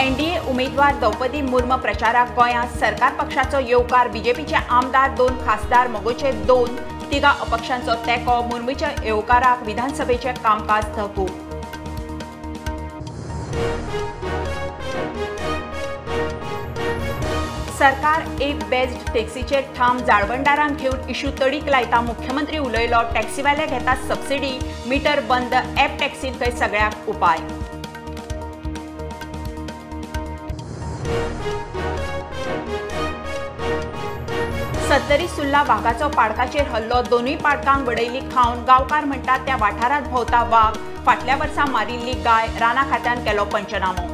NDA उमेदवार द्रौपदी मुर्मू प्रचाराक गोंयांत सरकार पक्षाचो येवकार. बीजेपीचे आमदार 2, खासदार मगोचे 2, तिगा अपक्षांचो तेंको. मुर्मूच्या येवकाराक विधानसभेचें कामकाज तहकूब. सरकार एप बेस्ड टॅक्सीचेर ठाम, जाळवणदारांक घेवन इशू तडीक लायता. मुख्यमंत्री उलयलो, टॅक्सीवाले घेतात सबसिडी, मीटर बंद, एप टॅक्सीन थंय सगळ्याक उपाय. सत्तरी सुर्ला वागाचो पाडकाचेर हल्लो, दोनूय पाडकांक बडयली खावन. गांवकार म्हणटात त्या वाठारांत भोंवता वाग, फाटल्या वर्सा मारिल्ली गाय, राना खात्यान केलो पंचनामो.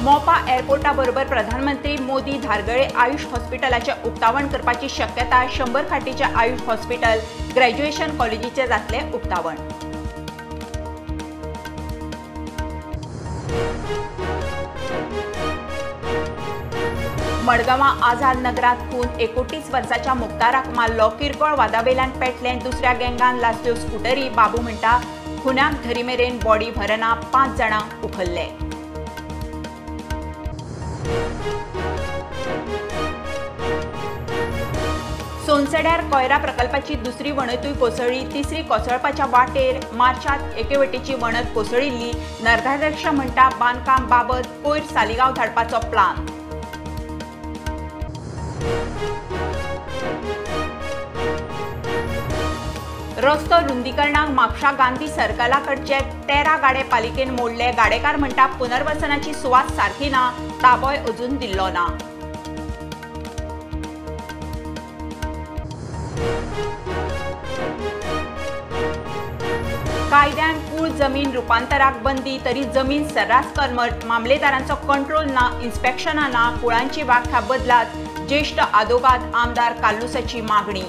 मोपा एअरपोर्टा बरोबर प्रधानमंत्री मोदी धारगळे आयुष हॉस्पिटलाचें उक्तावण करपाची शक्यता. 100 खाटीचें आयुष हॉस्पिटल ग्रॅज्युएशन कॉलेजीचें जातलें उक्तावण. मडगांवां आझाद नगरांत खून, 29 वर्साच्या मुक्ताराक मारलो. किरकोळ वादावेल्यान पेटलें, दुसऱ्या गँगान लासल्यो स्कुटरी. बाबू म्हणटा खुनाक धरी मेरेन बॉडी भरना, 5 जाणांक उखल्ले. सोनसड्यार कोयरा प्रकल्पाची दुसरी वणतूय कोसळ्ळी, तिसरी कोसळपाच्या वाटेर. मार्चांत एके वटेची वणत कोसळिल्ली. नगराध्यक्ष म्हणटा बांदकाम बाबत कोयर सालिगांव धाडपाचो प्लान. रस्तो रुंदीकरणाक म्हापशा गांधी सर्कला कडचे 13 गाडे पालिकेन मोडले. गाडेकार म्हणटा पुनर्वसनाची सुवात सारकी ना, ताबोय अजून दिल्लो ना. कायद्यान कूळ जमीन रुपांतराक बंदी, तरी जमीन सर्रास कर्मट, मामलेदारांचो कंट्रोल ना, इन्स्पेक्शनां ना, कुळांची व्याख्या बदलात, ज्येष्ठ आदोगाद आमदार कार्लुसाची मागणी.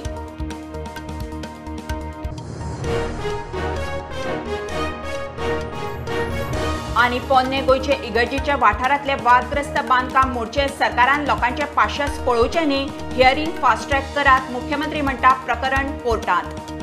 आनी पोन्ने गोंयचे इगर्जीच्या वाठारांतले वादग्रस्त बांदकाम मोडचे, सरकारान लोकांचे पाशस पळोवचे न्ही, हियरिंग फास्ट ट्रॅक करात, मुख्यमंत्री म्हणटा प्रकरण कोर्टांत.